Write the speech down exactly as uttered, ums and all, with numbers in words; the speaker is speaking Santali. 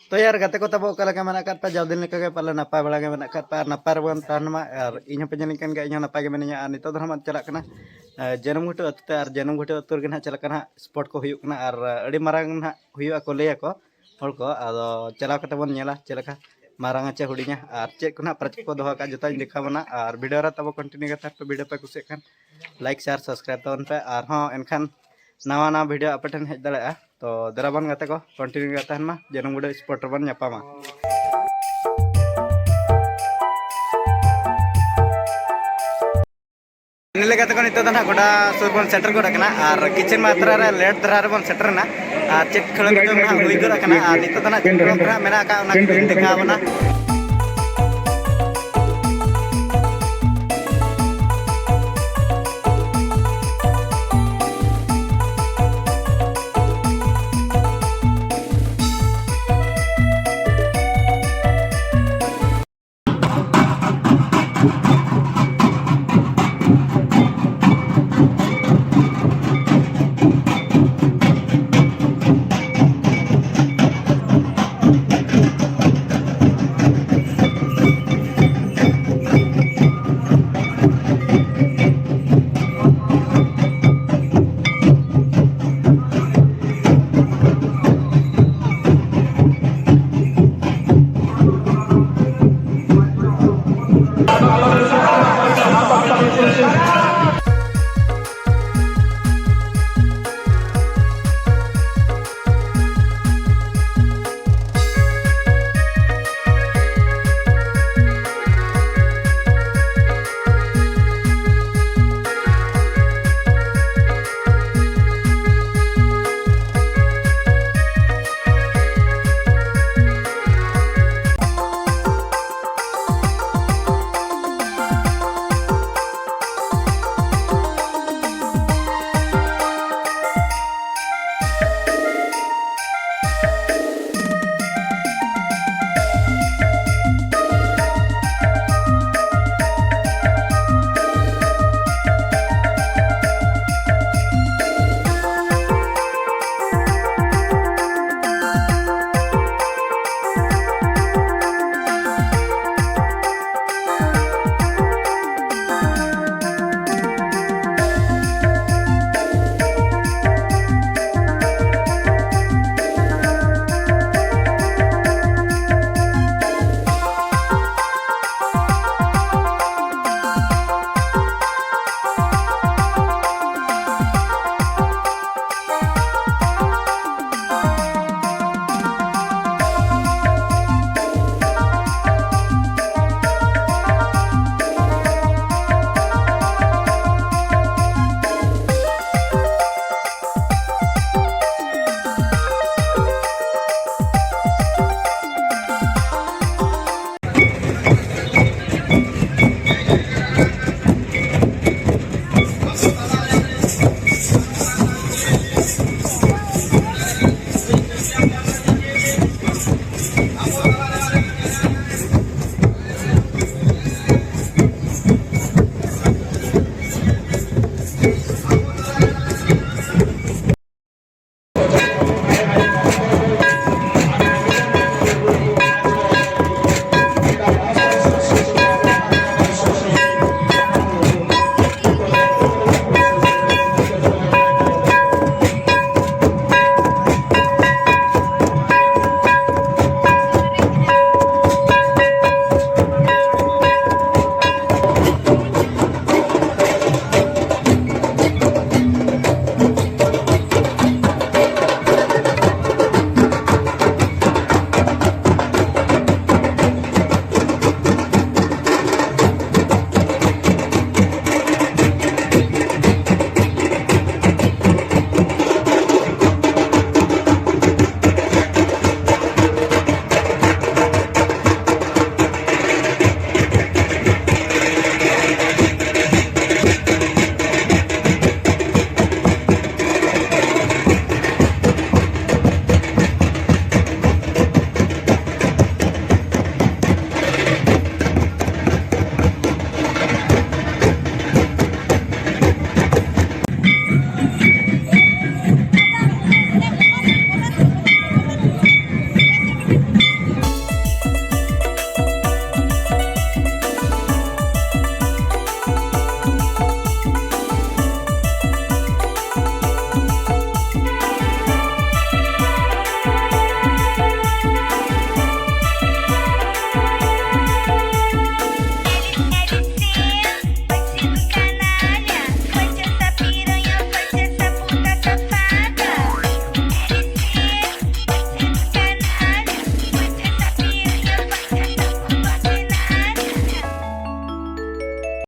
ᱛᱚ ᱭᱟᱨ, ᱜᱟᱛᱮ ᱠᱚ ᱛᱟᱵᱚ ᱚᱠᱟ ᱞᱮᱠᱟ ᱢᱮᱱᱟᱜ ᱟᱠᱟᱫ ᱯᱮᱭᱟ? ᱡᱟᱣ ᱫᱤᱱ ᱞᱮᱠᱟ ᱜᱮ ᱯᱟᱞᱮ ᱱᱟᱯᱟᱭ ᱵᱟᱲᱟ ᱜᱮ ᱢᱮᱱᱟᱜ ᱟᱠᱟᱫ ᱯᱮᱭᱟ ᱟᱨ ᱱᱟᱯᱟᱭ ᱨᱮᱵᱚᱱ ᱛᱟᱦᱮᱱ ᱢᱟ᱾ ᱟᱨ ᱤᱧ ᱦᱚᱸᱯᱮ ᱧᱮᱞᱤᱧ ᱠᱟᱱ ᱜᱮᱭᱟ, ᱤᱧ ᱦᱚᱸ ᱱᱟᱯᱟᱭ ᱜᱮ ᱢᱤᱱᱟᱹᱧᱟ᱾ ᱟᱨ ᱱᱤᱛᱚᱜ ᱫᱚ ᱱᱟᱦᱟᱜ ᱪᱟᱞᱟᱜ ᱠᱟᱱᱟ, ᱮ, ᱡᱟᱹᱱᱩᱢ ᱜᱷᱩᱴᱩ ᱟᱹᱛᱩ ᱛᱮ ᱟᱨ ᱡᱟᱹᱱᱩᱢ ᱜᱷᱩᱴᱩ ᱟᱹᱛᱩ ᱨᱮᱜᱮ ᱱᱟᱦᱟᱜ ᱪᱟᱞᱟᱜ ᱠᱟᱱᱟ ᱦᱟᱸᱜ ᱥᱯᱚᱴ ᱠᱚ ᱦᱩᱭᱩᱜ ᱠᱟᱱᱟ ᱟᱨ, ᱮ, ᱟᱹᱰᱤ ᱢᱟᱨᱟᱝ ᱱᱟᱦᱟᱜ ᱦᱩᱭᱩᱜᱼᱟ ᱠᱚ ᱞᱟᱹᱭᱟᱠᱚ ᱦᱚᱲ ᱠᱚ᱾ ᱟᱫᱚ ᱪᱟᱞᱟᱣ ᱠᱟᱛᱮ ᱵᱚᱱ ᱧᱮᱞᱟ ᱪᱮᱫ ᱞᱮᱠᱟ ᱢᱟᱨᱟᱝᱟ ᱪᱮ ᱦᱩᱰᱤᱧᱟ ᱟᱨ ᱪᱮᱫ ᱠᱚ ᱱᱟᱦᱟᱜ ᱯᱨᱟᱭᱤᱡᱽ ᱠᱚ ᱫᱚᱦᱚ ᱠᱟᱜᱼᱟ, ᱡᱚᱛᱚᱧ ᱫᱮᱠᱷᱟᱣ ᱵᱚᱱᱟ᱾ ᱟᱨ ᱵᱷᱤᱰᱤᱭᱳ ᱨᱮ ᱛᱟᱵᱚ ᱠᱚᱱᱴᱤᱱᱤᱭᱩ ᱠᱟᱛᱮ ᱯᱮ, ᱵᱷᱤᱰᱤᱭᱳ ᱯᱮ ᱠᱩᱥᱤᱭᱟᱜ ᱠᱷᱟᱱ ᱞᱟᱭᱤᱠ, ᱥᱮᱭᱟᱨ, ᱥᱟᱵᱥᱠᱨᱟᱭᱤᱵ ᱛᱟᱵᱚᱱ ᱯᱮ᱾ ᱟᱨᱦᱚᱸ ᱮᱱᱠᱷᱟᱱ ᱱᱟᱣᱟ ᱱᱟᱣᱟ ᱵᱷᱤᱰᱤᱭᱳ ᱟᱯᱮ ᱴᱷᱮᱱ ᱦᱮᱡ ᱫᱟᱲᱮᱭᱟᱜᱼᱟ᱾ ᱛᱚ ᱫᱮᱞᱟ ᱵᱚᱱ ᱜᱟᱛᱮ ᱠᱚ, ᱠᱚᱱᱴᱤᱱᱤᱭᱩ ᱜᱮ ᱛᱟᱦᱮᱱ ᱢᱟ, ᱡᱟᱹᱱᱩᱢ ᱜᱩᱰᱟᱹ ᱥᱯᱚᱴ ᱨᱮᱵᱚᱱ ᱧᱟᱯᱟᱢᱟ᱾ ᱤᱱᱟᱹ ᱞᱮᱠᱟᱛᱮ ᱠᱚ ᱱᱤᱛᱚᱜ ᱫᱚ ᱱᱟᱦᱟᱜ ᱜᱚᱰᱟ ᱥᱩᱨ ᱵᱚᱱ ᱥᱮᱴᱮᱨ ᱜᱚᱫ ᱟᱠᱟᱱᱟ ᱟᱨ ᱠᱤᱪᱷᱩ ᱢᱟᱛᱨᱟ ᱨᱮ ᱞᱮᱴ ᱫᱷᱟᱨᱟ ᱨᱮᱵᱚᱱ ᱥᱮᱴᱮᱨ ᱮᱱᱟ᱾ ᱟᱨ ᱪᱮᱫ ᱠᱷᱮᱞᱳᱰ ᱠᱚᱪᱚᱝ ᱱᱟᱦᱟᱜ ᱦᱩᱭ ᱜᱚᱫ ᱟᱠᱟᱱᱟ ᱟᱨ ᱱᱤᱛᱚᱜ ᱫᱚ ᱱᱟᱦᱟᱜ ᱪᱮᱫ ᱯᱨᱳᱜᱨᱟᱢ ᱢᱮᱱᱟᱜ ᱟᱠᱟᱫ ᱚᱱᱟ ᱠᱚ ᱫᱮᱠᱷᱟᱣ ᱵᱚᱱᱟ᱾